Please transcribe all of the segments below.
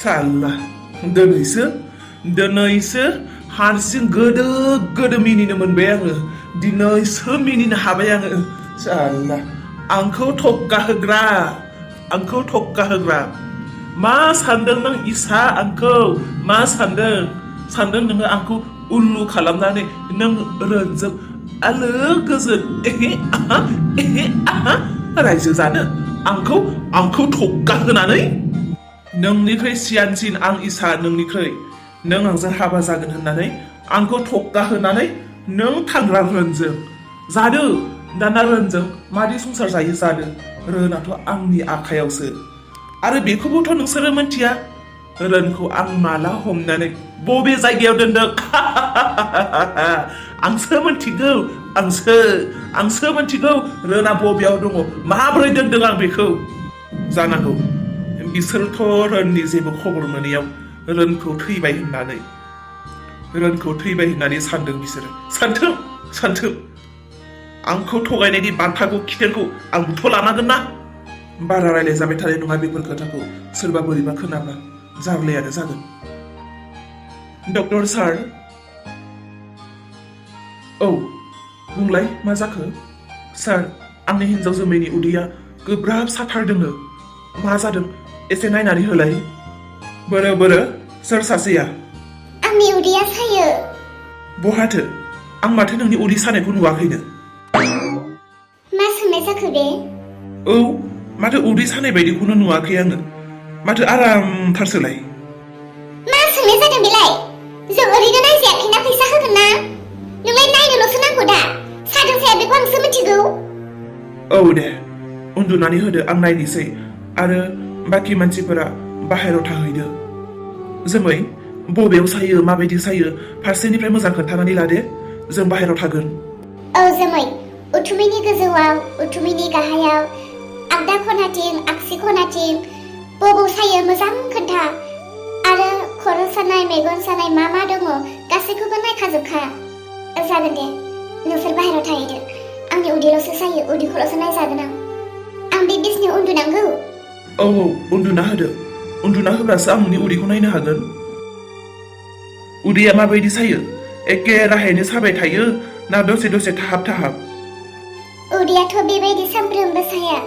Salah, दिनैसो हारसिं गोदो मिनिनो मोनबाय आङो दिनैसो मिनिनो हाबाय आङो साला आंखौ थक्का होग्रा मा सानदों नों इसा आंखौ मा सानदों नोङो आंखौ उल्लु खालामनानै नों रोनजों आलो गोजोन रायजो जानो आंखौ थक्का होनानै नोंनिख्रुइ सियानसिन आं इसा नोंनिख्रुइ नों आंजों हाबा जागोन होननानै आंखौ थक्का होनानै नों थांग्रा रोनजों जादो दाना रोनजों मादि संसार जायो जादो रोनाथ' आंनि आखायावसो आरो बेखौबोथ' नोंसोरो मिथिया रोनखौ आं माला हमनानै बबे जायगायाव दोनदों आंसो मिथिगौ रोना बबेयाव दङ माबोरै दोनदों आं बेखौ जानांगौ बिसोरथ' रोननि जेबो खबर मोनैयाव रोनखौ थैबाय होननानै सानदों बिसोरो सानथों आंखौ थगायनायनि बान्थाखौ खिथेरखौ आंबोथ' लानांगोन ना बारा रायलाय जाबाय थानाय नङा बेफोर खोथाखौ सोरबा बोरैबा खोनाब्ला जारलायानो जागोन डक्टर सार औ बुंलाय मा जाखो सार आंनि हिन्जाव जोमैनि उदैया गोब्राब साथारदोंनो मा जादों एसे नायनानै होलाय बोरो सोर सासेया आंनि उदैया सायो बहाथो आं माथो नोंनि उदै सानायखौ नुवाखैनो मा सोंनाय जाखो बे औ माथो उदै सानाय बायदिखौनो नुवाखै आङो माथो आरामथारसोलाय मा सोंनाय जादों बेलाय जों ओरैनो नायजायाखैना फैसा होगोन ना नोंलाय नायनोल'सो नांगौ दा सादों साया बेखौ आंसो मिथिगौ औ दे उन्दुनानै होदो आं नायनोसै आरो बाखि मानसिफोरा बाहेरायाव थाहैदो जोमै बबेयाव सायो माबायदि सायो फारसेनिफ्राय मोजां खोन्थानानै लादे जों बाहेरायाव थागोन औ जोमै उथुमैनि गोजौआव उथुमैनि गाहायाव आगदा खनाथिं आगसि खनाथिं बबाव सायो मोजां खोन्था आरो खर' सानाय मेगन सानाय मा दङ गासैखौबो नायखाजोबखा जागोन दे नोंसोर बाहेरायाव थाहैदो आंनि उदैल'सो सायो उदैखौल'सो नायजागोन आं बे बिसनायाव उन्दुनांगौ औ उन्दुना होदो उन्दुना होब्लासो आं नोंनि उदैखौ नायनो हागोन उदैया माबायदि सायो एखे राहायैनो साबाय थायो ना दसे थाहाब उदैयाथ' बेबायदि सानफ्रोमबो साया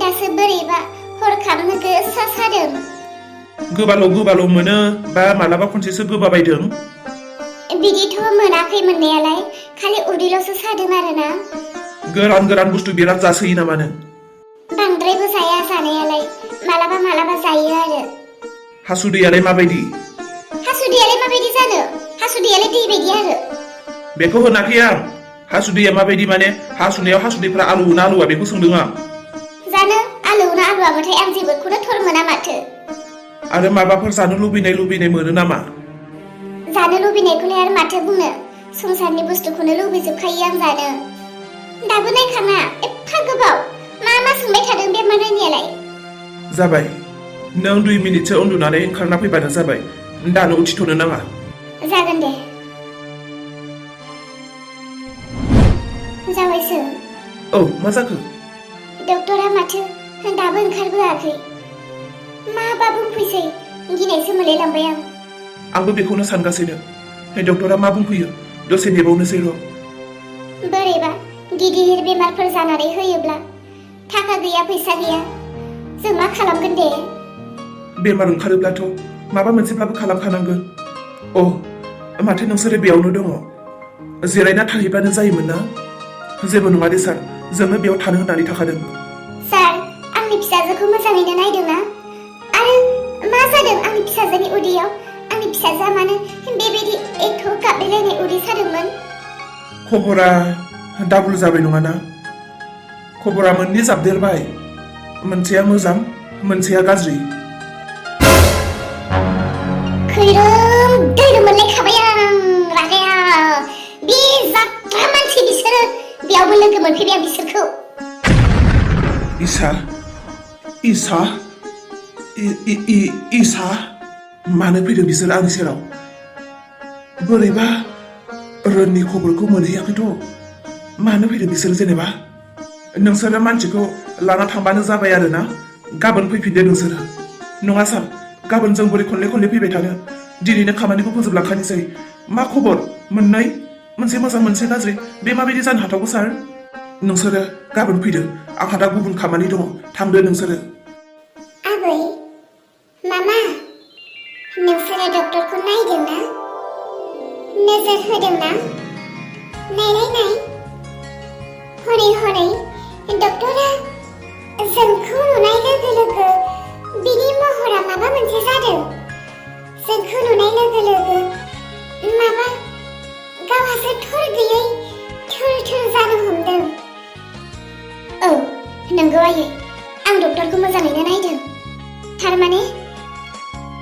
दासो बोरैबा हरखाबनो गोसा सादों गोबाल' मोनो बा मालाबा खनसेसो गोबाबायदों बिदिथ' मोनाखै मोननायालाय खालि उदैल'सो सादों आरोना गोरान बुस्थु बिराद जासोयो नामा नों बांद्रायबो जाया जानायालाय मालाबा जायो आरो हासुदैयालाय माबायदि जानो हासुदैयालाय दै बायदि आरो बेखौ होनाखै आं हासुदैया माबायदि माने हासुनायाव हासुदैफ्रा आलौवो ना आलौवा बेखौ सोंदों आं जानो आलौवो ना आलौवाबाथाय आं जेबोखौनो थर मोना माथो आरो माबाफोर जानो लुबैनाय मोनो नामा जानो लुबैनायखौलाय आरो माथो बुंनो संसारनि बुस्थुखौनो लुबैजोबखायो आं जानो दाबो नायखाङा एफा गोबाव मा सोंबाय थादों बे मा नायनायालाय जाबाय नों 2 मिनिटसो उन्दुनानै ओंखारना फैबानो जाबाय दानो उथिथ'नो नाङा जागोन दे जाबायसो औ मा जाखो डक्टरा माथो दाबो ओंखारबोआखै माबा बुंफैसै गिनायसो मोनलायलांबाय आंबो बेखौनो सानगासिनो डक्टरा मा बुंफैयो दसे नेबावनोसै र' बोरैबा गिदिर बेमारफोर जानानै होयोब्ला थाखा गैया फैसा गैया जों मा खालामगोन दे बेमार ओंखारोब्लाथ' माबा मोनसेब्लाबो खालामखानांगोन माथो नोंसोरो बेयावनो दङ जिरायना थाहैबानो जायोमोन ना जेबो नङा दे सार जोङो बेयाव थानो होननानै थाखादों सार आंनि फिसाजोखौ मोजाङैनो नायदोंना आरो मा जादों आंनि फिसाजोनि उदैयाव आंनि फिसाजोआ मानो बेबायदि एथ' गाबलायलायनाय उदै सादोंमोन खबरा डाबल जाबाय नङाना खबरा मोननै जाबदेरबाय मोनसेया मोजां मोनसेया गाज्रि खैरोम दैरोम मोनलायखाबाय आं रागाया बे जाग्रा मानसि बिसोरो बेयावबो लोगो मोनफैबाय आं बिसोरखौ इसा इसा इसा मानो फैदों बिसोर आंनि सेराव बोरैबा रोननि खबरखौ मोनहैयाखैथ' मानो फैदों बिसोर जेनेबा नोंसोरो मानसिखौ लाना थांबानो जाबाय आरोना गाबोन फैफिनदो नोंसोरो नङा सार गाबोन जों बोरै खनले खनले फैबाय थानो दिनैनो खामानिखौ फोजोबलांखानोसै मा खबर मोननै मोनसे मोजां मोनसे गाज्रि बे माबायदि जानो हाथावगौ सार नोंसोरो गाबोन फैदो आंहा दा गुबुन खामानि दङ थांदो नोंसोरो आबै मामा नोंसोरो डक्टरखौ नायदोंना नोजोर होदोंना नायनाय हरै हरै डक्टरा जोंखौ नुनाय लोगो लोगो बिनि महरा माबा मोनसे जादों जोंखौ नुनाय लोगो लोगो माबा गावहासो थर गैयै थुर थुर जानो हमदों औ नंगौ आयै आं डक्टरखौ मोजाङैनो नायदों थारमाने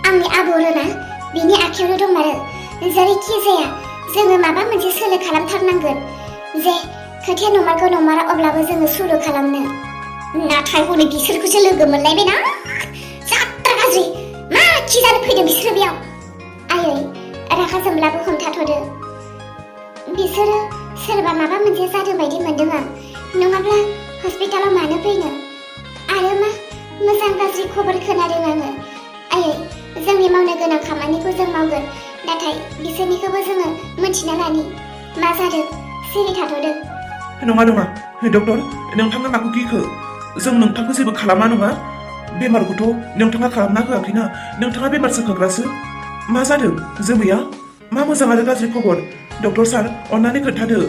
आंनि आबौ रोना बिनि आखायावनो दंमारो जेरैखि जाया जोङो माबा मोनसे सोलो खालामथारनांगोन जे खोथाया नंमारगौ नंमारा अब्लाबो जोङो सुरु खालामनो नाथाय हनै बिसोरखौसो लोगो मोनलायबायना जात्रा गाज्रि मा खि जानो फैदों बिसोरो बेयाव आयै रागा जोंब्लाबो हमथाथ'दो बिसोरो सोरबा माबा मोनसे जादों बायदि मोनदों आं नङाब्ला हस्पिटालाव मानो फैनो आरो मा मोजां गाज्रि खबर खोनादों आङो आयै जोंनि मावनो गोनां खामानिखौ जों मावगोन नाथाय बिसोरनिखौबो जोङो मोनथिना लानि मा जादों सिरि थाथ'दो नङा नङा डक्टर नोंथाङा माखौ गिखो जों नोंथांखौ जेबो खालामा नङा बेमारखौथ' नोंथाङा खालामना होआखैना नोंथाङा बेमार सोखाग्रासो मा जादों जोमैया मा मोजां आरो गाज्रि खबर डक्टर सार अन्नानै खोन्थादो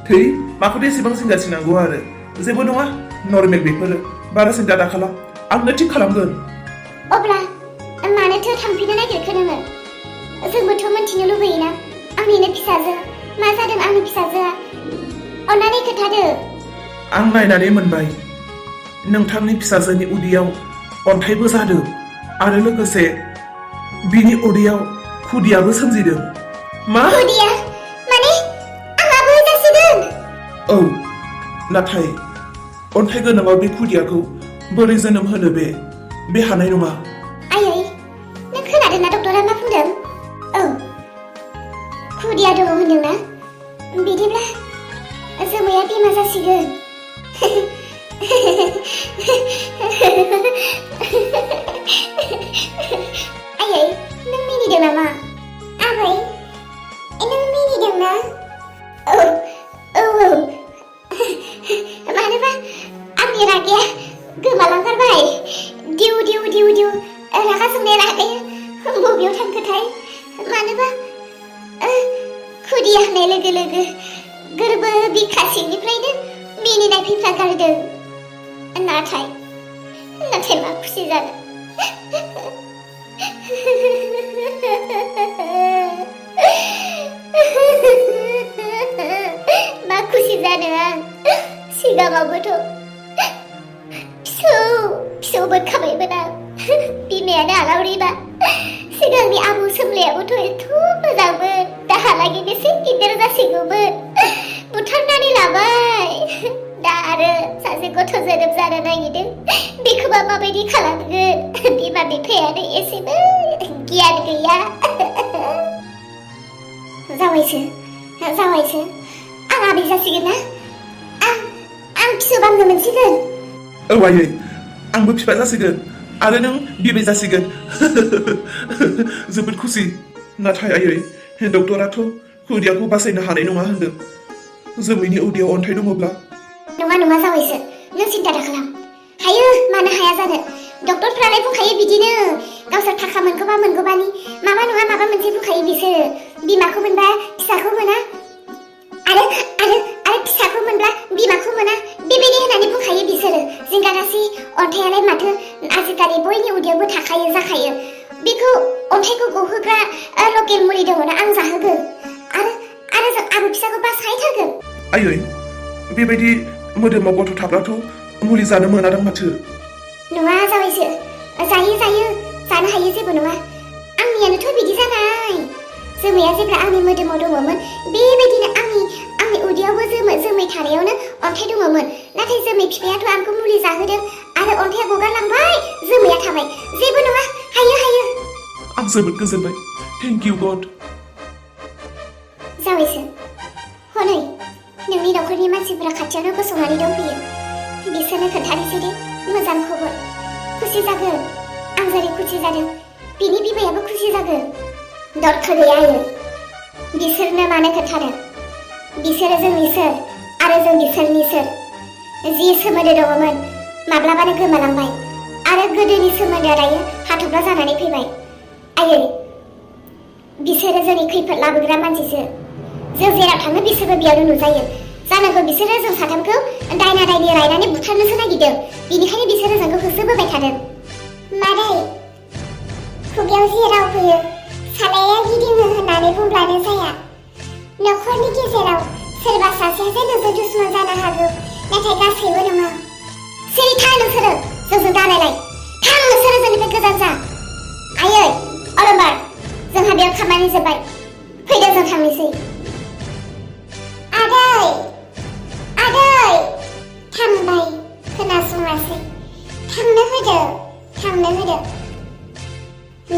थै माखौथ' एसेबां जिंगासिनांगौ आरो जेबो नङा नर्मेल बेफोरो बारा सिन्था दा खालाम आंनो थिग खालामगोन अब्ला मानोथो थांफिननो नागिरखो नोङो जोंबोथ' मोनथिनो लुबैयोना आंनिनो फिसाजो मा जादों आंनि फिसाजोआ अन्नानै खोन्थादो आं नायनानै मोनबाय नोंथांनि फिसाजोनि उदैयाव अन्थाइबो जादों आरो लोगोसे बिनि उदैयाव खुदियाबो सोमजिदों मा खुदिया माने आंहाबो जासिगोन औ नाथाय अन्थाइ गोनाङाव बे खुदियाखौ बोरै जोनोम होनो बे हानाय नङा आयै नों खोनादोंना डक्टरा मा बुंदों औ खुदिया दङ होनदोंना बिदिब्ला जोमैया बिमा जासिगोन आयै नों मिनिदों नामा आबै नों मिनिदोंना औ मानोबा आंनि रागाया गोमालांथारबाय दिउ दिउ दिउ दिउ रागा जोंनाय रागाया बबेयाव थांखोथाय मानोबा खुदिया होननाय लोगो लोगो गोरबो बिखा सिंनिफ्रायनो मिनिनाय फैफ्लागारदों नाथाय मा खुसि जानो मा खुसि जानो आं सिगाङावबोथ' फिसौ बोखाबायमोन आं बिमायानो आलावरिबा सिगांनि आबौ सोमलायाबोथ' एथ' मोजांमोन दाहालागि बेसे गिदिर जासिगौमोन बुथारनानै लाबाय दा आरो सासे गथ' जोनोम जानो नागिरदों बेखौबा माबायदि खालामगोन बिमा बिफायानो एसेबो गियान गैया जावायसो आं आबै जासिगोन ना आं फिसौ बामनो मोनसिगोन औ आयै आंबो बिफा जासिगोन आरो नों बिबै जासिगोन जोबोद खुसि नाथाय आयै डक्टराथ' खुदियाखौ बासायनो हानाय नङा होनदों जोमैनि उदैयाव अन्थाइ दङब्ला नङा जावायसो नों सिन्था दाखालाम हायो मानो हाया जानो डक्टरफ्रालाय बुंखायो बिदिनो गावसोर थाखा मोनगौबानि माबा नङा माबा मोनसे बुंखायो बिसोरो बिमाखौ मोनबा फिसाखौ मोना आरो फिसाखौ मोनब्ला बिमाखौ मोना बेबायदि होननानै बुंखायो बिसोरो जिंगागासि अन्थाइयालाय माथो आजिखालि बयनि उदैयावबो जाखायो बेखौ अन्थाइखौ गहोग्रा लकेल मुलि दङना आं जाहोगोन आरो जों आबौ फिसाखौ बासायथारगोन आयै बेबायदि मोदोमाव गथ' थाब्लाथ' मुलि जानो मोनादां माथो नङा जावायसो जायो जानो हायो जेबो नङा आंनियानोथ' बिदि जानाय जोमैया जेब्ला आंनि मोदोमाव दङमोन बेबायदिनो आंनि उदैयावबो जोमै थानायावनो अन्थाइ दङमोन नाथाय जोमै बिफायाथ' आंखौ मुलि जाहोदों आरो अन्थाइया गगारलांबाय जोमैया थाबाय जेबो नङा हायो आं जोबोद गोजोनबाय थेंक इउ गड जावैसो हनै नोंनि नखरनि मानसिफोरा खाथियावनो गसंनानै दंफैयो बिसोरनो खोन्थानोसै दे मोजां खबर खुसि जागोन आं जेरै खुसि जादों बिनि बिमायाबो खुसि जागोन दरखा गैया आयै बिसोरनो मानो खोन्थादों बिसोरो जोंनि सोर आरो जों बिसोरनि सोर जि सोमोन्दो दङमोन माब्लाबानो गोमालांबाय आरो गोदोनि सोमोन्दोआ दायो हाथफ्ला जानानै फैबाय आयै बिसोरो जोंनि खैफोद लाबोग्रा मानसिसो जों जेराव थाङो बिसोरबो बेयावनो नुजायो जानांगौ बिसोरो जों साथामखौ दायना दायनि रायनानै बुथारनोसो नागिरदों बिनिखायनो बिसोरो जोंखौ होसोबोबाय थादों मादै खुगायाव जे राव फैयो सानाया गिदिङो होननानै बुंब्लानो जाया नखरनि गेजेराव सोरबा सासेयासो नोंजों दुश्मन जानो हागौ नाथाय गासैबो नङा सिरि था नोंसोरो जोंजों दालायलाय थां नोंसोरो जोंनिफ्राय गोजान जा आयै अलंबार जोंहा बेयाव खामानि जोब्बाय फैदो जों थांनोसै आदै थांबाय खोनासङासै थांनो होदो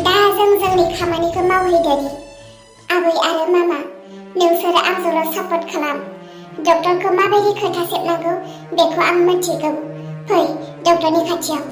दा जों जोंनि खामानिखौ मावहैदोनि आबै आरो मामा नोंसोरो आंजोंल' सापर्ट खालाम डक्टरखौ माबायदि खोथा सेबनांगौ बेखौ आं मिथिगौ फै डक्टरनि खाथियाव